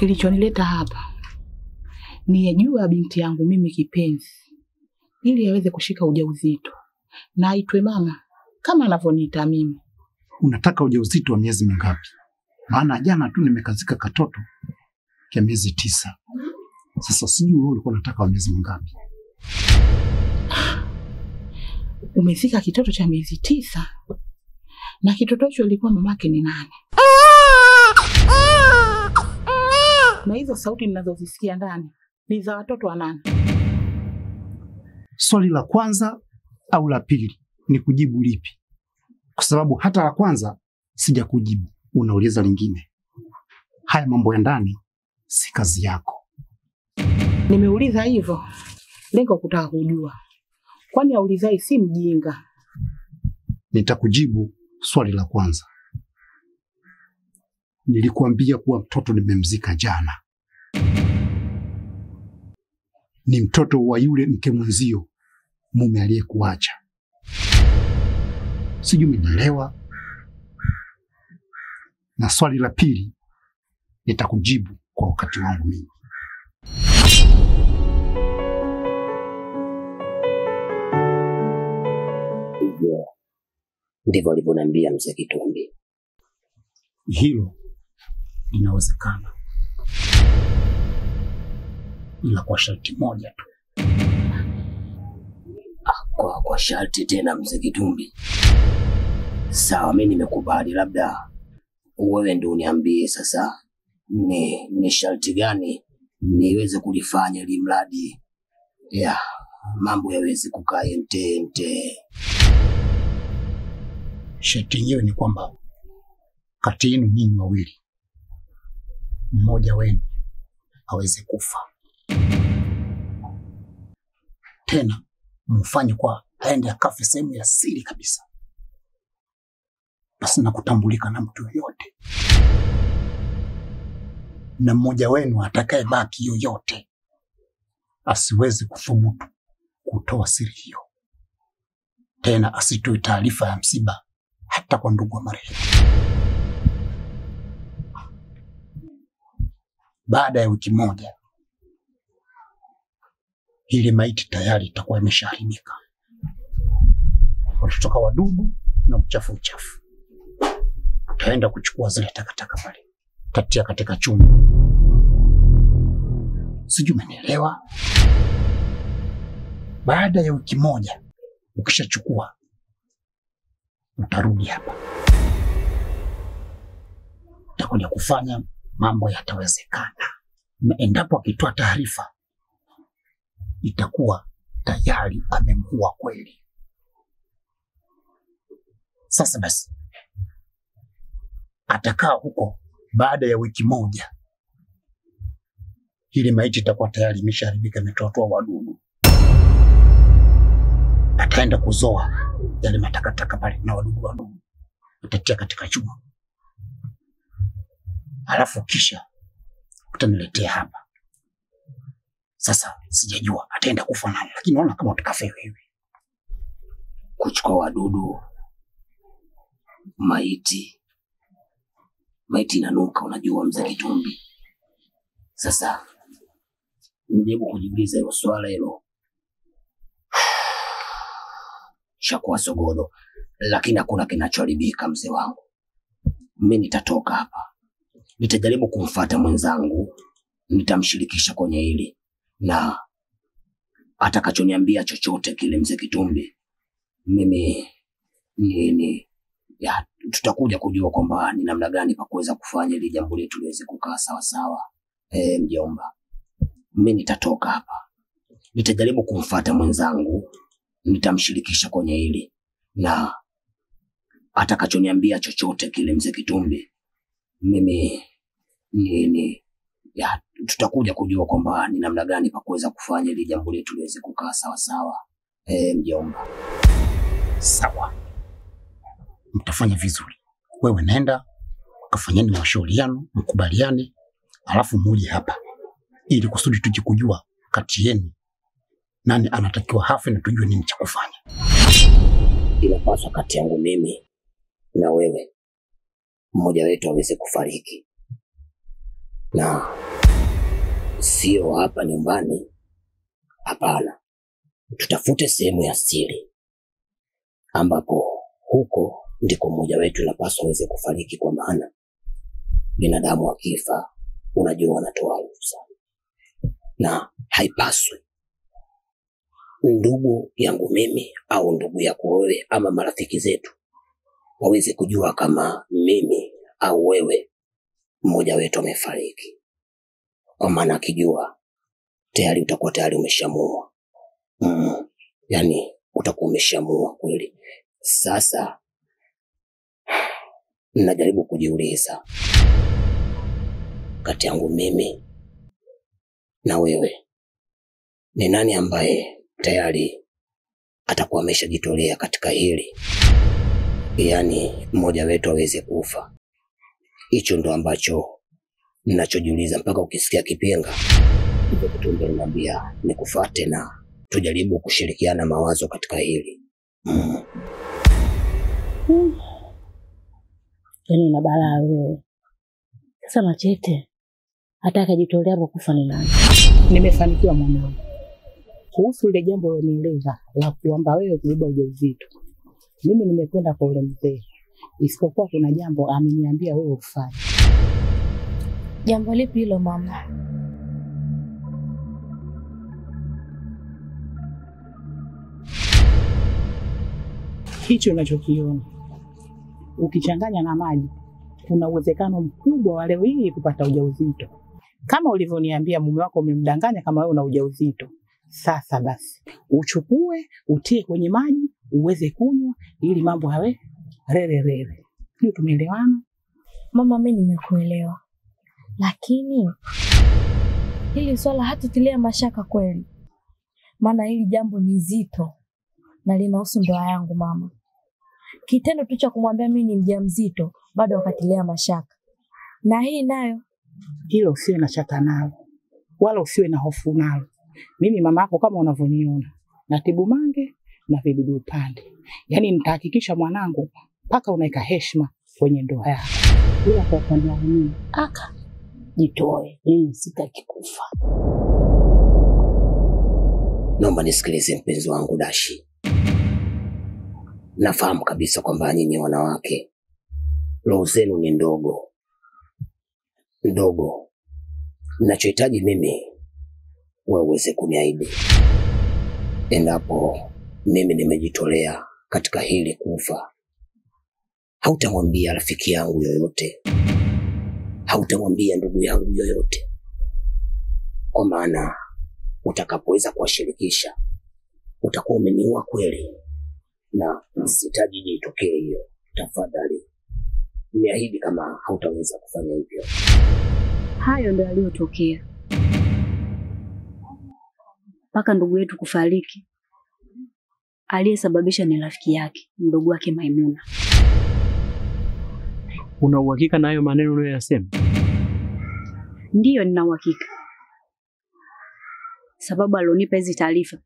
Kilichonileta hapa ni juu ya binti yangu mimi kipenzi, ili aweze kushika ujauzito na aitwe mama kama anavyoniita mimi. Unataka ujauzito wa miezi mingapi? Maana jana tu nimekazika katoto kia miezi 9. Sasa sijui wewe ulikuwa unataka wa miezi mingapi? Umezika kitoto cha miezi 9 na kitoto hicho ilikuwa mamake ni nani? Na hizo sauti ninazozisikia ndani ni za watoto wa nani? Swali la kwanza au la pili ni kujibu lipi? Kwa sababu hata la kwanza sijakujibu, unauliza lingine. Haya mambo ya ndani si kazi yako. Nimeuliza hivyo lengo kutaka kujua. Kwani aulizai si mjinga. Nitakujibu swali la kwanza. Nilikuambia kuwa mtoto nimemzika jana. Ni mtoto wa yule mke mwenzio, mume aliyekuacha. Sijui umenielewa. Na swali la pili nitakujibu kwa wakati wangu mimi. Ndivyo alivyoniambia mzee Kitumbi. Hilo linawezekana, ila kwa sharti moja tu. Kwa sharti tena mzee Kitumbi? Sawa, mimi nimekubali, labda wewe ndio uniambie sasa ni sharti gani niweze kulifanya ili mradi ya mambo yaweze kukaa mte. Sharti yenyewe ni kwamba kati yenu nyinyi wawili, mmoja wenu aweze kufa. Tena mfanye kwa aende akafe sehemu ya siri kabisa, basi na kutambulika na mtu yoyote. Na mmoja wenu atakayebaki yoyote asiweze kuthubutu kutoa siri hiyo. Tena asitoe taarifa ya msiba hata kwa ndugu wa marehemu. Baada ya wiki moja, ile maiti tayari itakuwa imeshaharibika. Watatoka wadudu na uchafu uchafu. Utaenda kuchukua zile takataka pale, tatia katika chungu. Sijui umenielewa? Baada ya wiki moja ukishachukua utarudi hapa. Utakuja kufanya mambo yatawezekana. Na endapo akitoa taarifa itakuwa tayari amemua kweli. Sasa basi atakaa huko baada ya wiki moja, ile maiti itakuwa tayari imeshaharibika, imetoa wadudu. Ataenda kuzoa yale matakataka pale na wadudu wadudu, atatia katika chuma. Alafu kisha utaniletea hapa. Sasa sijajua ataenda kufa nani, lakini naona kama utakafe wewe. Kuchukua wadudu, maiti inanuka, unajua mzee Kitumbi. Sasa nijaribu kujiuliza hilo swala hilo, shakuwa sogodo, lakini hakuna kinachoharibika mzee wangu. Mimi nitatoka hapa, nitajaribu kumfuata mwenzangu, nitamshirikisha kwenye hili, na atakachoniambia chochote kile mzee Kitumbi, mimi ni ya tutakuja kujua kwamba ni namna gani pa kuweza kufanya ili jambo letu liweze kukaa sawa sawa. Mjomba, mimi nitatoka hapa, nitajaribu kumfuata mwenzangu, nitamshirikisha kwenye hili, na atakachoniambia chochote kile mzee Kitumbi, mimi ni ya tutakuja kujua kwamba ni namna gani pa kuweza kufanya ili jambo letu liweze kukaa sawa sawa. Mjomba. Sawa, mtafanya vizuri. Wewe nenda kafanyeni mashauriano, mkubaliane, alafu muje hapa ili kusudi tuje kujua kati yenu nani anatakiwa hafe na tujue nini cha kufanya. Inapaswa kati yangu mimi na wewe mmoja wetu aweze kufariki. Na Sio hapa nyumbani. Hapana. Tutafute sehemu ya siri ambapo huko ndiko mmoja wetu inapaswa aweze kufariki, kwa maana binadamu akifa unajua wanatoa harufu sana, na haipaswi ndugu yangu mimi au ndugu yako wewe ama marafiki zetu waweze kujua kama mimi au wewe mmoja wetu amefariki, kwa maana akijua tayari utakuwa tayari umeshamua. Yani utakuwa umeshamua kweli. Sasa najaribu kujiuliza, kati yangu mimi na wewe ni nani ambaye tayari atakuwa ameshajitolea katika hili, yani mmoja wetu aweze kufa? Hicho ndo ambacho ninachojiuliza. Mpaka ukisikia kipenga ndio Kitumbe niambia nikufuate na tujaribu kushirikiana mawazo katika hili. Yaani una balaa wewe. Sasa Machete hata akajitolea hapo kufa ni nani? Nimefanikiwa mwanangu. Kuhusu ile jambo ulilonieleza la kuomba wewe kubeba ujauzito, mimi nimekwenda kwa ule mzee, isipokuwa kuna jambo ameniambia wewe ufanye. Jambo lipi hilo mama? Hicho unachokiona ukichanganya na maji, kuna uwezekano mkubwa wa leo hii kupata ujauzito. Kama ulivyoniambia mume wako umemdanganya kama wewe una ujauzito. Sasa basi uchukue utie kwenye maji uweze kunywa ili mambo hawe rere rere. Hiyo tumeelewana? Mama, mimi nimekuelewa. Lakini hili swala hatutilia mashaka kweli. Maana hili jambo ni zito na linahusu ndoa yangu mama. Kitendo tu cha kumwambia mimi ni mjamzito bado wakatilia mashaka. Na hii nayo, hilo usiwe na shaka nalo wala usiwe na hofu nalo. Mimi mama yako kama unavyoniona, natibu mange na vidudu upande. Yaani nitahakikisha mwanangu mpaka unaweka heshima kwenye ndoa yako. Ila kwa upande wangu mimi aka jitoe, mimi sitaki kufa. Naomba nisikilize mpenzi wangu Dashi. Nafahamu kabisa kwamba nyinyi wanawake roho zenu ni ndogo ndogo. Ninachohitaji mimi wewe uweze kuniahidi, endapo mimi nimejitolea katika hili kufa, hautamwambia rafiki yangu yoyote, hautamwambia ndugu yangu yoyote, kwa maana utakapoweza kuwashirikisha utakuwa umeniua kweli, na sitaji itokee hiyo. Tafadhali niahidi kama hautaweza kufanya hivyo. Hayo ndio yaliyotokea mpaka ndugu yetu kufariki. Aliyesababisha ni rafiki yake, mdogo wake Maimuna. Una uhakika na hayo maneno unayoyasema? Ndiyo, nina uhakika. Sababu alionipa hizi taarifa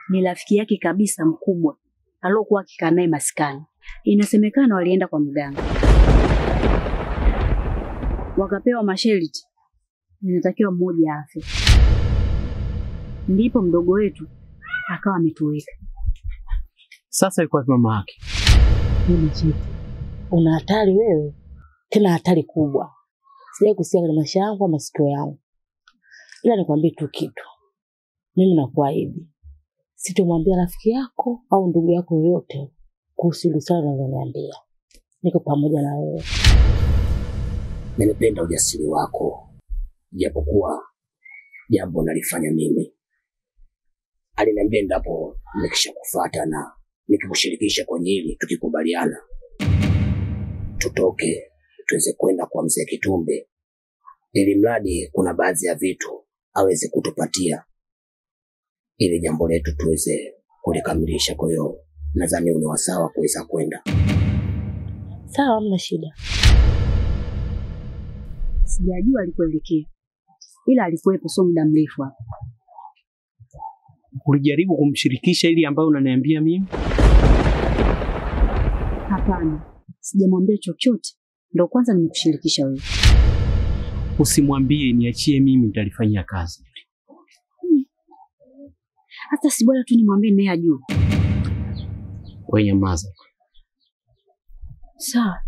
ni rafiki yake kabisa mkubwa aliyokuwa akikaa naye maskani. Inasemekana walienda kwa mganga, wakapewa masharti, inatakiwa mmoja afe. Ndipo mdogo wetu akawa ametoweka. Sasa yuko wapi mama yake? Mimi Chete, una hatari wewe, tena hatari kubwa. Sijai kusikia kwenye maisha yangu ama masikio yangu. Ila nikwambie tu kitu, mimi nakuahidi sitomwambia rafiki yako au ndugu yako yoyote kuhusu hili swala unaloniambia. Niko pamoja na wewe. Nimependa ujasiri wako, japokuwa jambo nalifanya mimi. Aliniambia endapo nikishakufuata na nikikushirikisha kwenye hili, tukikubaliana tutoke tuweze kwenda kwa mzee Kitumbe, ili mradi kuna baadhi ya vitu aweze kutupatia ili jambo letu tuweze kulikamilisha. Kwa hiyo nadhani ni wasawa kuweza kwenda. Sawa, hamna shida. Sijajua alikoelekea, ila alikuwepo sio muda mrefu hapa. Ulijaribu kumshirikisha ili ambayo unaniambia mimi? Hapana, sijamwambia chochote. Ndio kwanza nimekushirikisha wewe. Usimwambie, niachie mimi nitalifanyia kazi. Hata si bora tu nimwambie naye ajue. Wewe nyamaza. Sawa.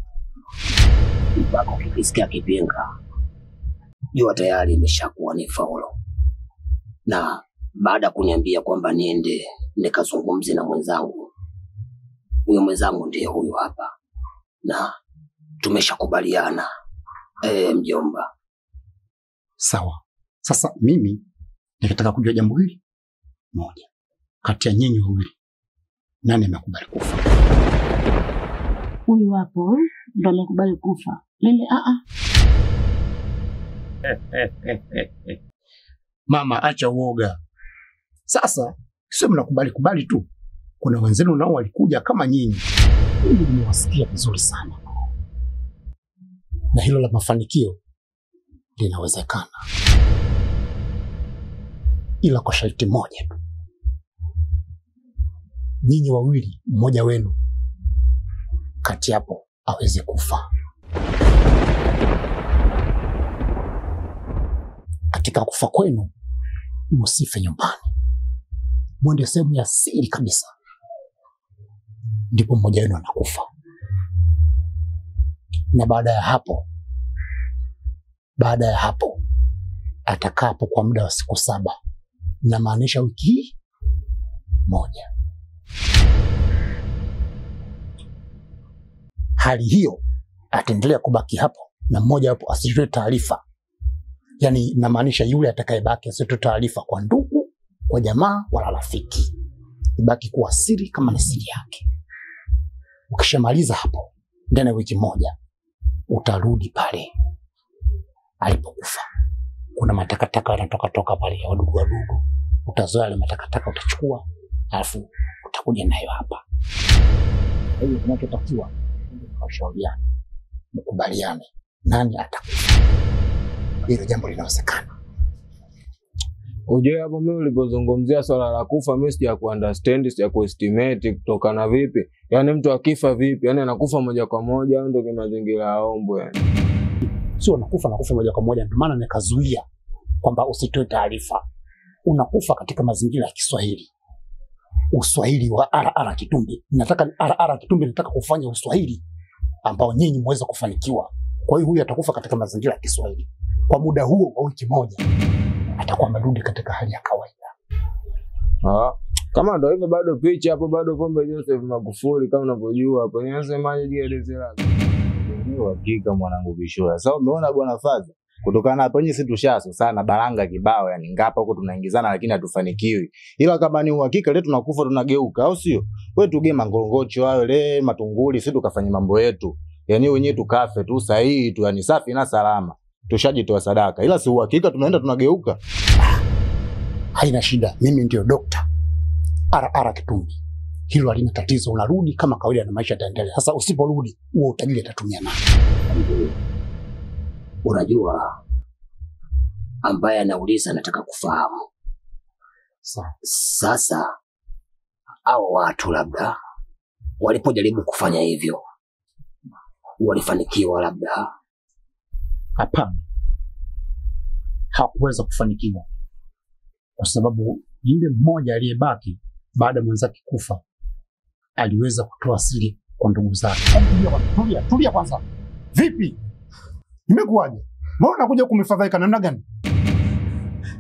Mpaka ukisikia kipenga, jua tayari imeshakuwa ni faulo. Na baada kuniambia kwamba niende nikazungumze na mwenzangu, huyo mwenzangu ndiye huyu hapa, na tumeshakubaliana. Mjomba. Sawa. Sasa mimi nikataka kujua jambo hili moja. Kati ya nyinyi wawili, nani amekubali kufa? Huyu hapo ndo amekubali kufa. Mimi Mama, acha uoga. Sasa sio mnakubali kubali tu. Kuna wenzenu nao walikuja kama nyinyi. Mimi nimewasikia vizuri sana. Na hilo la mafanikio linawezekana, ila kwa sharti moja tu. Nyinyi wawili, mmoja wenu kati hapo aweze kufa. Katika kufa kwenu, msife nyumbani, mwende sehemu ya siri kabisa, ndipo mmoja wenu anakufa. Na baada ya hapo atakapo kwa muda wa siku 7, na maanisha wiki moja. Hali hiyo ataendelea kubaki hapo, na mmoja hapo asitoe taarifa. Yani namaanisha yule atakayebaki asitoe taarifa kwa ndugu, kwa jamaa wala rafiki. Ibaki kuwa siri kama ni siri yake. Ukishamaliza hapo, ndani ya wiki moja utarudi pale alipokufa. Kuna matakataka yanatoka toka pale ya wadudu wadudu. Utazoa yale matakataka, utachukua, alafu utakuja nayo hapa. Kwa hiyo kinachotakiwa mshauriane, mkubaliane nani atakufa. Hilo jambo linawezekana. Ujue hapo mimi ulipozungumzia swala la kufa, mimi sija ku understand, sija ku estimate kutokana vipi. Yaani mtu akifa vipi? Yaani anakufa moja kwa moja au ndio kwa mazingira ya ombwe yani? Sio anakufa moja kwa moja, ndio maana nikazuia kwamba usitoe taarifa. Unakufa katika mazingira ya Kiswahili. Uswahili wa RR Kitumbi. Nataka RR Kitumbi, nataka kufanya uswahili ambao nyinyi muweze kufanikiwa. Kwa hiyo huyu atakufa katika mazingira ya Kiswahili. Kwa muda huo wa wiki moja atakuwa amerudi katika hali ya kawaida. Kama ndio hivyo bado picha hapo, bado pombe Joseph Magufuli kama unavyojua hapo. Ninasemaje jieleze lako? Ndio hakika mwanangu Bishura. Sasa umeona bwana Fadha, kutokana hapo nyinyi si tushaso sana baranga kibao, yani ngapa huko tunaingizana lakini hatufanikiwi. Ila kama ni uhakika leo tunakufa tunageuka, au sio? Wewe tuge mangorongocho hayo le matunguli, si tukafanya mambo yetu. Yani wenyewe tukafe tu sahihi tu, yani safi na salama. Tushajitoa sadaka. Ila si uhakika tunaenda tunageuka. Haina shida, mimi ndio Dr. RR Kitumbi. Hilo halina tatizo, unarudi kama kawaida na maisha yataendelea. Sasa usiporudi, huo utajiri atatumia nani? Unajua, ambaye anauliza anataka kufahamu. Sasa hao watu labda walipojaribu kufanya hivyo walifanikiwa labda? Hapana, hakuweza kufanikiwa, kwa sababu yule mmoja aliyebaki baada mwenzake kufa aliweza kutoa siri kwa ndugu zake. Tulia, tulia kwanza. Vipi? Nimekuaje? Mbona unakuja kumefadhaika namna gani?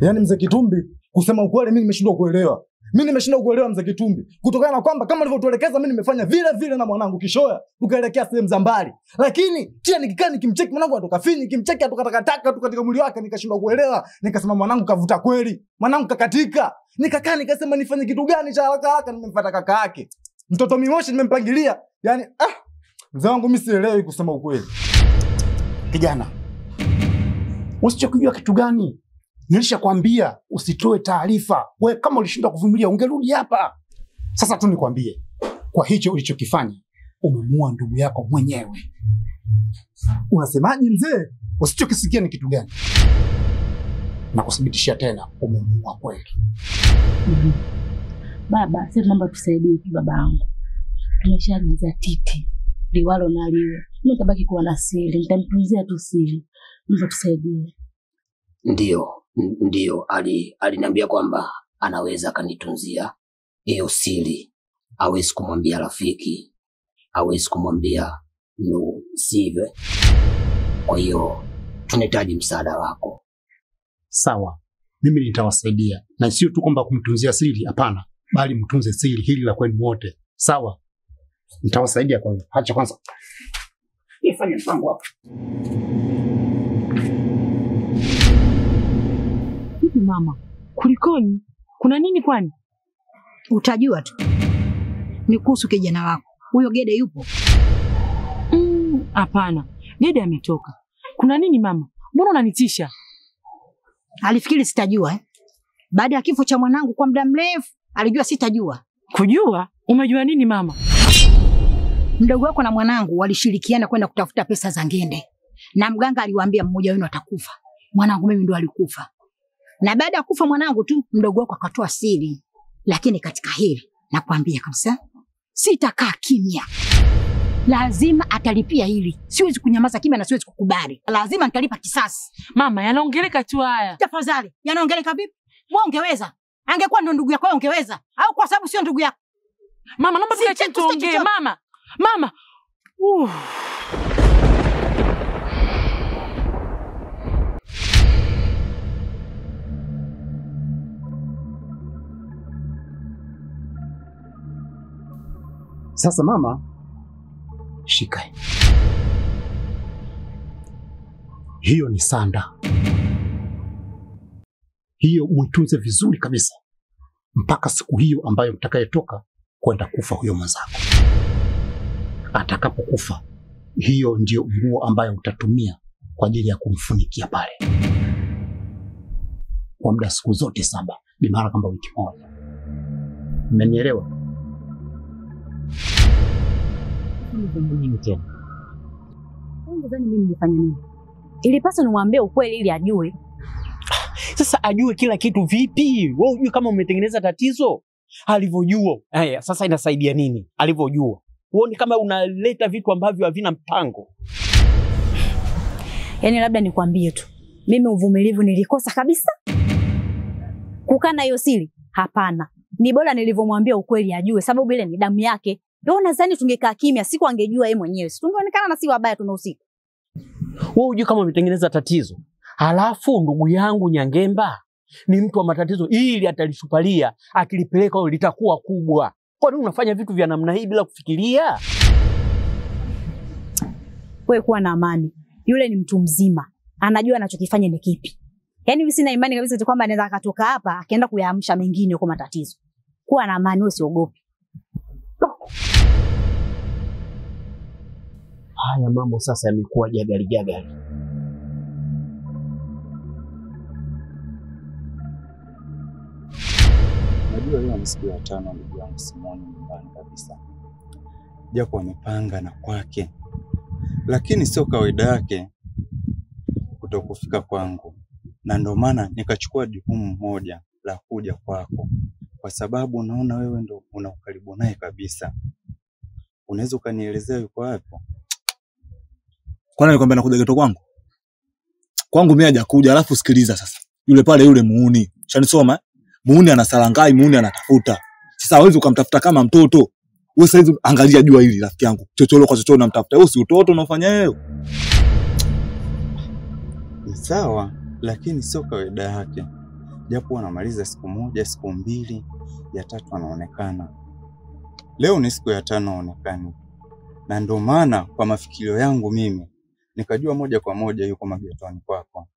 Yaani mzee Kitumbi, kusema ukweli mimi nimeshindwa kuelewa. Mimi nimeshindwa kuelewa mzee Kitumbi, kutokana na kwamba kama ulivyotuelekeza mimi nimefanya vile vile na mwanangu Kishoya, tukaelekea sehemu za mbali. Lakini kila nikikaa nikimcheki mwanangu atoka finyi, nikimcheki atoka takataka tu katika mwili wake, nikashindwa kuelewa. Nikasema mwanangu kavuta kweli, mwanangu kakatika. Nikakaa nikasema nifanye kitu gani cha haraka haraka, nimemfuata kaka yake. Mtoto Mimoshi nimempangilia. Yaani mzee wangu mimi sielewi kusema ukweli. Kijana, usichokijua kitu gani? Nilishakwambia usitoe taarifa. Wewe kama ulishindwa kuvumilia ungerudi hapa. Sasa tu nikwambie, kwa hicho ulichokifanya umemua ndugu yako mwenyewe. Unasemaje mzee? Usichokisikia ni kitu gani? Na kuthibitishia tena, umemua kweli. Baba, sisi tunaomba tusaidie tu babangu. Tumeshagiza titi liwalo na liwe. Mimi nitabaki kuwa na siri, nitamtunzia tu siri. Mungu tusaidie. Ndio, aliniambia kwamba anaweza akanitunzia hiyo siri. Hawezi kumwambia rafiki, hawezi kumwambia ndugu, sivyo? Kwa hiyo tunahitaji msaada wako. Sawa, mimi nitawasaidia, na sio tu kwamba kumtunzia siri, hapana, bali mtunze siri hili la kwenu wote. Sawa, nitawasaidia. Kwa hiyo acha kwanza nifanye mpango hapo. Vipi mama, kulikoni? Kuna nini kwani? Utajua tu. Ni kuhusu kijana wako huyo Gede yupo? Hapana, Gede ametoka. Kuna nini mama? Mbona unanitisha? Alifikiri sitajua eh? Baada ya kifo cha mwanangu kwa muda mrefu alijua sitajua. Kujua? Umejua nini mama? Mdogo wako na mwanangu walishirikiana kwenda kutafuta pesa za ngende, na mganga aliwaambia mmoja wenu atakufa. Mwanangu mimi ndo alikufa. Na baada ya kufa mwanangu tu mdogo wako akatoa siri. Lakini katika hili nakwambia kabisa sitakaa kimya. Lazima atalipia hili. Siwezi kunyamaza kimya na siwezi kukubali. Lazima nitalipa kisasi. Mama, yanaongeleka tu haya. Tafadhali, yanaongeleka vipi? Wewe ungeweza? Angekuwa ndo ndugu yako wewe ungeweza? Au kwa sababu sio ndugu yako? Mama, naomba tuache tuongee mama. Mama. Sasa mama, shika. Hiyo ni sanda. Hiyo uitunze vizuri kabisa mpaka siku hiyo ambayo mtakayetoka kwenda kufa huyo mwenzako. Atakapokufa, hiyo ndio nguo ambayo utatumia kwa ajili ya kumfunikia pale kwa muda siku zote 7, bi mara kama wiki moja. Mmenielewa? Nini tena? Ungezani mimi nilifanya nini? Ilipaswa nimwambie ukweli ili ajue. Sasa ajue kila kitu vipi? Wewe unajua kama umetengeneza tatizo? Alivyojua. Haya, sasa inasaidia nini? Alivyojua. Huoni kama unaleta vitu ambavyo havina mpango? Yaani labda nikwambie tu, mimi uvumilivu nilikosa kabisa. Kukaa na hiyo siri? Hapana. Ni bora nilivyomwambia ukweli ajue, sababu ile ni damu yake. Ndio nadhani tungekaa kimya, siku angejua yeye mwenyewe. Si tungeonekana na si wabaya tumehusika. Wewe unajua kama umetengeneza tatizo. Halafu ndugu yangu Nyangemba ni mtu wa matatizo, ili atalishupalia, akilipeleka litakuwa kubwa. Kwa nini unafanya vitu vya namna hii bila kufikiria? Wewe kuwa na amani. Yule ni mtu mzima. Anajua anachokifanya ni kipi. Yaani mimi sina imani kabisa kwamba anaweza akatoka hapa akaenda kuyaamsha mengine huko matatizo. Kuwa na amani, usiogope. Haya mambo sasa yamekuwa jagali jagali. Najua leo ni siku ya 5 ndugu yangu Simoni nyumbani kabisa. Japo amepanga na kwake, lakini sio kawaida yake kutokufika kwangu. Na ndio maana nikachukua jukumu moja la kuja kwako, kwa sababu naona wewe ndo una ukaribu naye kabisa. Unaweza ukanielezea yuko wapi? Kwani nilikwambia nakuja geto kwangu? Kwangu mimi hajakuja. Alafu sikiliza sasa. Yule pale yule muuni. Ushanisoma? Muuni anasalangai, muuni anatafuta. Sasa hawezi ukamtafuta kama mtoto. Wewe sasa angalia jua hili rafiki yangu. Chochoro kwa chochoro unamtafuta. Wewe si utoto unafanya wewe. Ni sawa, lakini sio kawaida yake. Japo anamaliza siku moja, siku mbili, ya tatu anaonekana. Leo ni siku ya 5 haonekani. Na ndio maana kwa mafikirio yangu mimi nikajua moja kwa moja yuko magetoni kwako.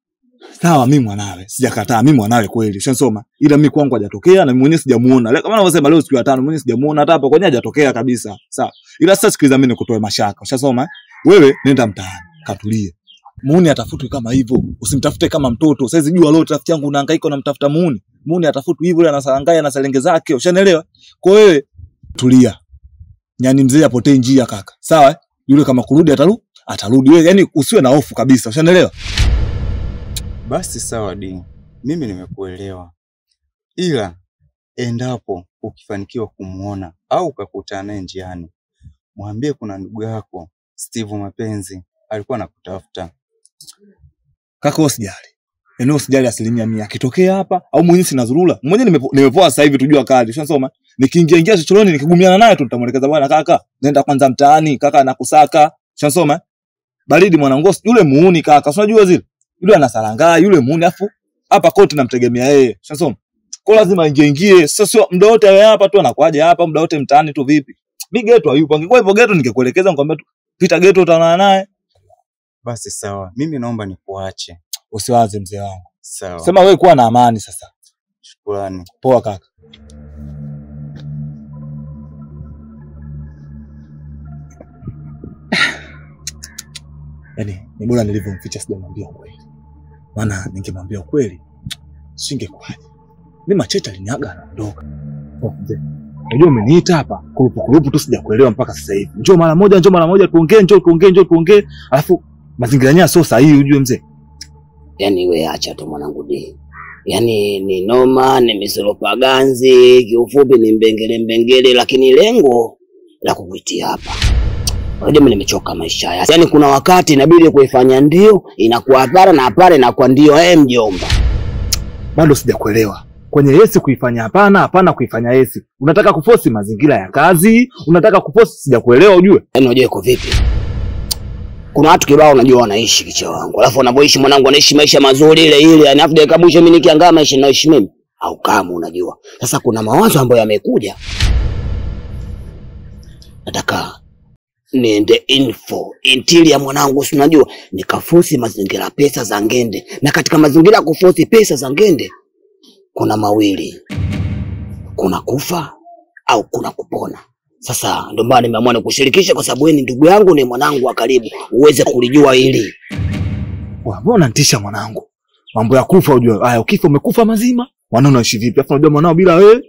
Sawa, mimi mwanawe, sijakataa, mimi mwanawe kweli, ushanisoma. Ila mimi kwangu hajatokea na mimi mwenyewe sijamuona. Kama anavyosema leo siku ya 5 mwenyewe sijamuona hata hapo kwenye hajatokea kabisa. Sawa. Ila sasa sikiliza, mimi nikutoe mashaka. Ushasoma? Wewe nenda mtaani, katulie. Muuni atafutwe kama hivyo, usimtafute kama mtoto. Sasa jua leo rafiki yangu unahangaika unamtafuta muuni. Muuni atafutwe hivyo, anasalangai ana salenge zake, ushanielewa? Kwa wewe tulia. Nyani mzee apotee njia kaka. Sawa? Yule kama kurudi atarudi. Wewe yani usiwe na hofu kabisa. Ushanielewa? Basi sawa Di, mimi nimekuelewa. Ila endapo ukifanikiwa kumuona au ukakutana naye njiani, mwambie kuna ndugu yako Steve Mapenzi alikuwa anakutafuta. Kaka usijali. Yaani usijali 100%. Akitokea hapa au mwenyewe sina dhurura. Mwenyewe nimepoa sasa hivi tujua kali. Ushasoma? Nikiingia ingia chochoroni nikigumiana naye tu nitamuelekeza bwana kaka, nenda kwanza mtaani, kaka anakusaka. Ushasoma? Baridi mwanangu, yule muuni kaka, unajua zile. Yule anasalangaa, yule muuni afu hapa kote namtegemea yeye. Ushasoma? Kwa lazima ingie ingie. Sasa sio muda wote yeye hapa tu anakuaje hapa muda wote mtaani tu vipi? Mimi geto hayupo. Angekuwa ipo geto ningekuelekeza nikwambia tu pita geto utaonana naye. Basi sawa. Mimi naomba nikuache. Usiwaze mzee wangu. Sawa. Sema wewe kuwa na amani sasa. Shukrani. Poa kaka. Yaani ni bora nilivyomficha sijamwambia ukweli. Maana ningemwambia ukweli singekuaje. Mimi Machete aliniaga anaondoka. Oh mzee. Unajua umeniita hapa kurupu kurupu tu sijakuelewa mpaka sasa hivi. Njoo mara moja, njoo mara moja tuongee, njoo tuongee, njoo tuongee. Alafu mazingira yenyewe sio sahihi ujue mzee. Yaani wewe acha tu mwanangu di. Yaani ni noma, ni misoropaganzi, kiufupi ni mbengele mbengele, lakini lengo la kukuitia hapa. Unajua mimi nimechoka maisha haya. Yaani kuna wakati inabidi kuifanya ndio, inakuwa hapana na hapana inakuwa ndio mjomba. Bado sijakuelewa. Kwenye yesi kuifanya hapana, hapana kuifanya yesi. Unataka kuforce mazingira ya kazi, unataka kuforce, sijakuelewa ujue. Yaani unajua iko vipi? Kuna watu kibao unajua wanaishi kicha wangu. Alafu wanapoishi mwanangu wanaishi maisha mazuri ile ile. Yaani afu dakika mwisho mimi nikiangaa maisha naishi mimi au kama unajua. Sasa kuna mawazo ambayo yamekuja. Nataka niende info interior mwanangu, si unajua nikaforce mazingira pesa za ngende. Na katika mazingira ya kuforce pesa za ngende kuna mawili. Kuna kufa au kuna kupona. Sasa ndio maana nimeamua nikushirikisha kwa sababu wewe ni ndugu yangu, ni mwanangu wa karibu, uweze kulijua hili. Mbona unanitisha mwanangu? Mambo ya kufa ujue. Haya ukifa umekufa mazima. Mwanao unaishi vipi? Alafu unajua mwanao bila wewe.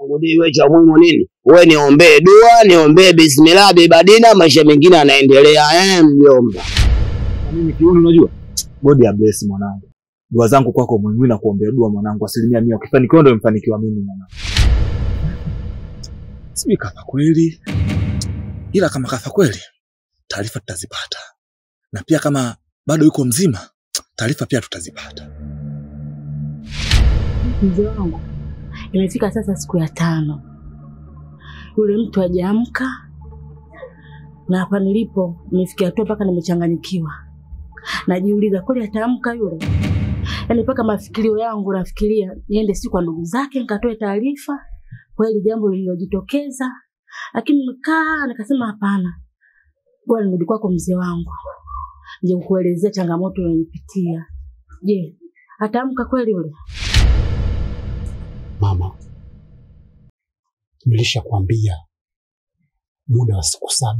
Ngudi wewe cha muhimu nini? Wewe niombee dua, niombee bismillah bibadina, maisha mengine yanaendelea mjomba. Na mimi kiuni unajua? God ya bless mwanangu. Dua zangu kwako muhimu na kuombea dua mwanangu 100%. Ukifanikiwa ndio umefanikiwa mimi mwanangu. Sijui kafa kweli. Ila kama kafa kweli, taarifa tutazipata. Na pia kama bado yuko mzima, taarifa pia tutazipata. Mzee wangu, imefika sasa siku ya 5. Yule mtu hajaamka. Na hapa nilipo nimefikia tu mpaka nimechanganyikiwa. Najiuliza kweli ataamka yule? Yaani mpaka mafikirio yangu nafikiria niende si kwa ndugu zake nikatoe taarifa kweli jambo lililojitokeza, lakini nikaa nikasema hapana. Bora nirudi kwako mzee wangu. Nje kukuelezea changamoto niliyopitia. Je, ataamka kweli yule? Mama, nilishakwambia muda wa siku 7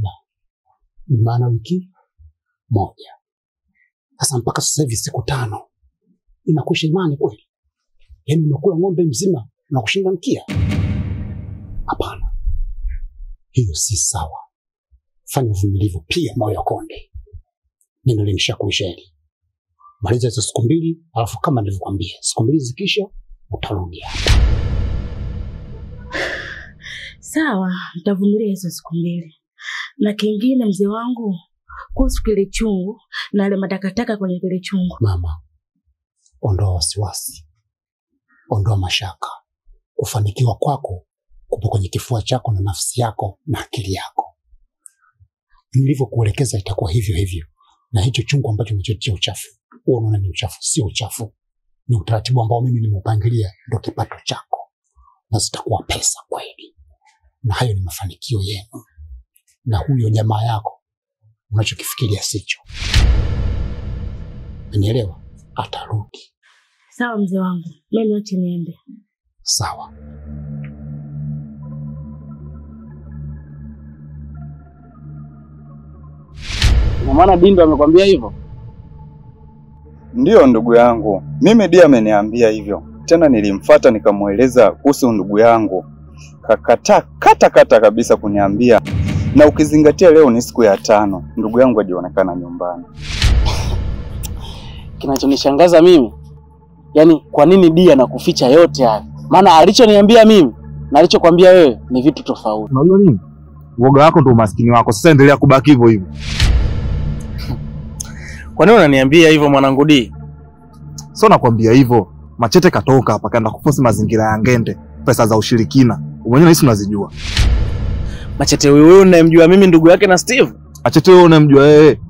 ni maana wiki moja. Sasa mpaka sasa hivi siku 5 inakusha imani kweli? Yaani umekula ng'ombe mzima na kushinda mkia? Hapana, hiyo si sawa. Fanya uvumilivu pia, moyo konde. Neno limeshakuisha hili. Maliza hizo siku 2, alafu kama nilivyokuambia, siku 2 zikisha utarudi hapa. Sawa, nitavumilia hizo siku 2. Na kingine mzee wangu, kuhusu kile chungu na ile matakataka kwenye kile chungu. Mama, ondoa wasiwasi, ondoa mashaka. Kufanikiwa kwako kupo kwenye kifua chako na nafsi yako na akili yako. Nilivyokuelekeza itakuwa hivyo hivyo. Na hicho chungu ambacho unachotia uchafu, wewe unaona ni uchafu, sio uchafu. Ni utaratibu ambao mimi nimeupangilia, ndio kipato chako. Na zitakuwa pesa kweli. Na hayo ni mafanikio yenu. Na huyo jamaa yako unachokifikiria sicho. Unielewa? Atarudi. Sawa mzee wangu, mimi niache niende. Sawa. Kwa maana Dindo amekwambia hivyo? Ndiyo ndugu yangu, mimi ndiye ameniambia hivyo. Tena nilimfuata nikamueleza kuhusu ndugu yangu. Kakataa kata kata kabisa kuniambia. Na ukizingatia leo ni siku ya 5, ndugu yangu hajaonekana nyumbani. Kinachonishangaza mimi, yani kwa nini Dia anakuficha yote haya? Maana alichoniambia mimi na alichokuambia wewe ni vitu tofauti. Unajua nini? Uoga wako ndio umaskini wako. Sasa endelea kubaki hivyo hivyo. Kwa nini unaniambia hivyo mwanangu D? Sio nakwambia hivyo. Machete katoka hapa kaenda kufosi mazingira ya ngende, pesa za ushirikina. Mwenyewe nahisi unazijua. Machete huyu unayemjua mimi ndugu yake na Steve? Machete huyu unayemjua yeye.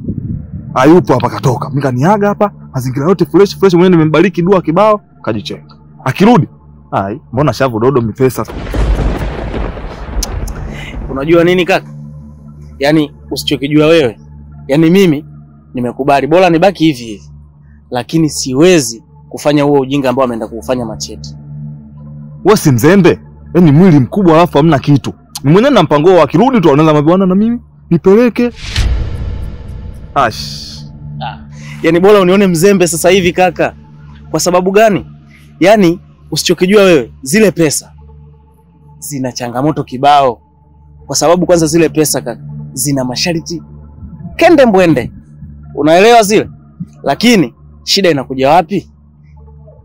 Hayupo hapa katoka. Mimi kaniaga hapa, mazingira yote fresh fresh, mwenyewe nimembariki dua kibao, kajichenga. Akirudi, ai, mbona shavu dodo mipesa. Unajua nini kaka? Yaani usichokijua wewe. Yaani mimi nimekubali bora nibaki hivi hivi. Lakini siwezi kufanya huo ujinga ambao ameenda kuufanya Machete. Wewe si mzembe. Yaani mwili mkubwa alafu hamna kitu. Mimi mwenyewe na mpango wa akirudi tu anaanza mabwana na mimi nipeleke. Ash. Yaani bora unione mzembe sasa hivi kaka. Kwa sababu gani? Yaani usichokijua wewe, zile pesa zina changamoto kibao. Kwa sababu kwanza zile pesa kaka zina masharti kende mbwende. Unaelewa zile? Lakini shida inakuja wapi?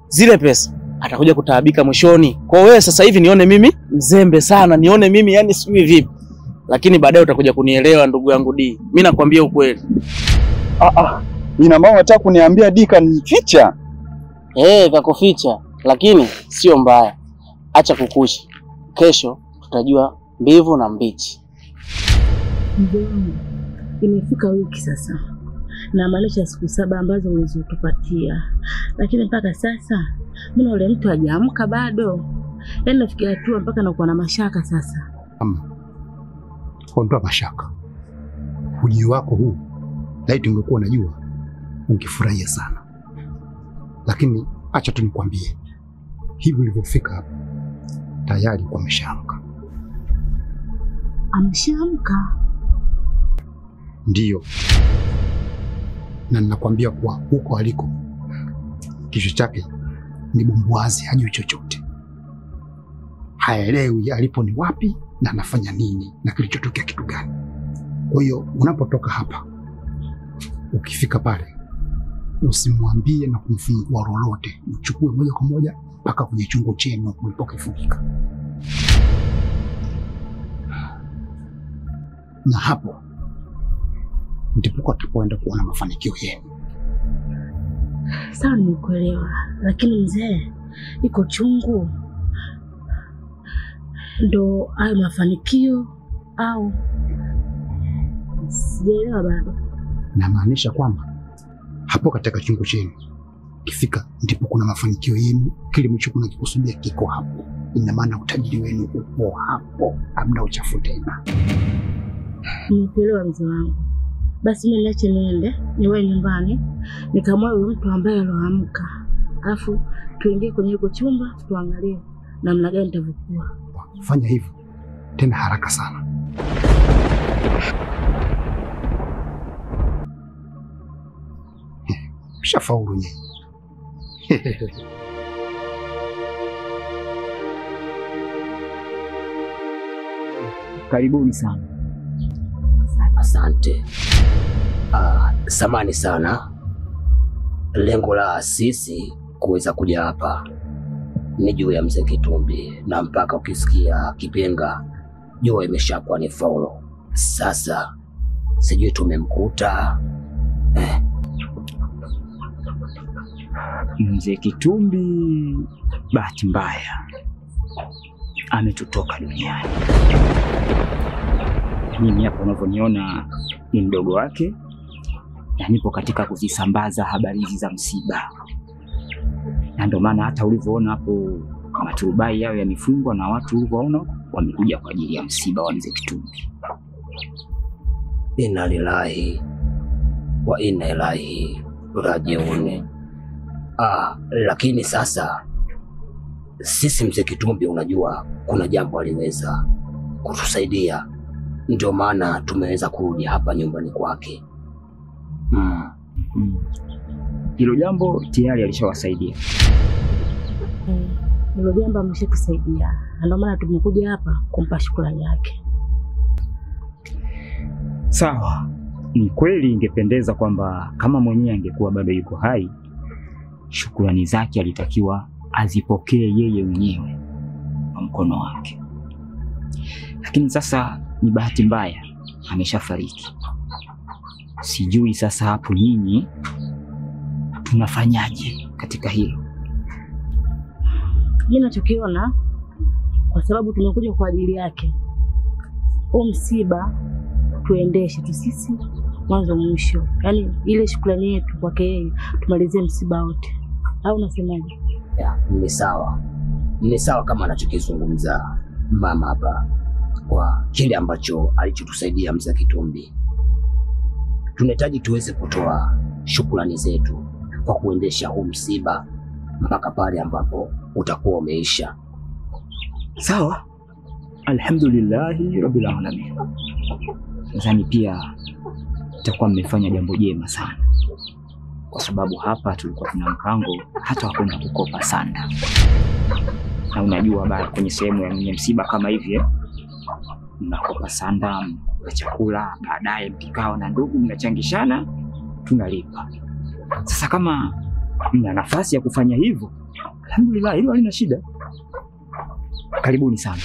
Zile pesa atakuja kutaabika mwishoni. Kwa wewe sasa hivi nione mimi mzembe sana, nione mimi yani sijui vipi. Lakini baadaye utakuja kunielewa ndugu yangu D. Mimi nakwambia ukweli. Ina maana unataka kuniambia D kanificha? Kakuficha, lakini sio mbaya. Acha kukushi. Kesho tutajua mbivu na mbichi. Mzee, imefika wiki sasa. Na maanisha siku 7 ambazo ulizotupatia. Lakini mpaka sasa mbona yule mtu hajaamka bado? Yaani nafikia hatua mpaka nakuwa na mashaka sasa. Ondoa mashaka. Ujio wako huu, laiti ungekuwa unajua, ungefurahia sana. Lakini acha tu nikwambie, hivi ulivyofika hapa tayari kwa ameshaamka. Ameshaamka? Ndiyo. Na ninakwambia kuwa huko aliko kichwa chake ni bumbuazi, hajui chochote. Haelewi alipo ni wapi na anafanya nini na kilichotokea kitu gani. Kwa hiyo unapotoka hapa ukifika pale usimwambie na kumfungua lolote, mchukue moja kwa moja mpaka kwenye chungu chenu mlipokifunika. Na hapo ndipo atapoenda kuona mafanikio yenu. Sawa, nimekuelewa. Lakini mzee, iko chungu ndo hayo mafanikio au sijaelewa bado? Namaanisha kwamba hapo katika chungu chenu kifika ndipo kuna mafanikio yenu, kile mlichokuwa mnakikusudia kiko hapo. Ina maana utajiri wenu upo hapo, hamna uchafu tena. Nimekuelewa mzee wangu. Basi mimi niache niende, niwe nyumbani nikamwoe huyo mtu ambaye aloamka. Alafu tuingie kwenye hiyo chumba tuangalie namna gani itavyokuwa. Fanya hivyo tena haraka sana. Mshafaulu nyinyi. Karibuni sana. Asante. Samani sana. Lengo la sisi kuweza kuja hapa ni juu ya mzee Kitumbi, na mpaka ukisikia kipenga jua imeshakuwa ni faulo. Sasa sijui tumemkuta Mzee Kitumbi. Bahati mbaya ametutoka duniani. Mimi hapa unavyoniona ni mdogo wake na nipo katika kuzisambaza habari hizi za msiba. Na ndio maana hata ulivyoona hapo maturubai yao yamefungwa na watu ulivyoona wamekuja kwa ajili ya msiba wa mzee Kitumbi. Inna lillahi wa inna ilaihi rajiun. Lakini sasa sisi mzee Kitumbi, unajua kuna jambo aliweza kutusaidia, ndio maana tumeweza kurudi hapa nyumbani kwake. Hilo jambo tayari alishawasaidia. Hilo jambo ameshatusaidia, ndio maana tumekuja hapa kumpa shukrani yake. Sawa, ni kweli ingependeza kwamba kama mwenyewe angekuwa bado yuko hai, shukrani zake alitakiwa azipokee yeye mwenyewe kwa mkono wake. Lakini sasa ni bahati mbaya ameshafariki. Sijui sasa hapo nyinyi tunafanyaje? katika hilo? Mimi nachokiona, kwa sababu tumekuja kwa ajili yake, huu msiba tuendeshe tu sisi mwanzo mwisho. Yaani ile shukrani yetu kwake yeye tumalizie msiba wote. Au unasemaje? Ya, ni sawa. Ni sawa kama anachokizungumza mama hapa kwa kile ambacho alichotusaidia Mzee Kitumbi. Tunahitaji tuweze kutoa shukrani zetu kwa kuendesha huu msiba mpaka pale ambapo utakuwa umeisha. Sawa. Alhamdulillahi rabbil alamin. Nadhani pia itakuwa mmefanya jambo jema sana, kwa sababu hapa tulikuwa tuna mpango hata wakwenda kukopa sanda. Na unajua bado kwenye sehemu ya msiba kama hivi mnakopa sanda, mnakopa chakula, baadaye mkikao na ndugu mnachangishana tunalipa. Sasa kama mna nafasi ya kufanya hivyo, alhamdulillah, hilo halina shida. Karibuni sana.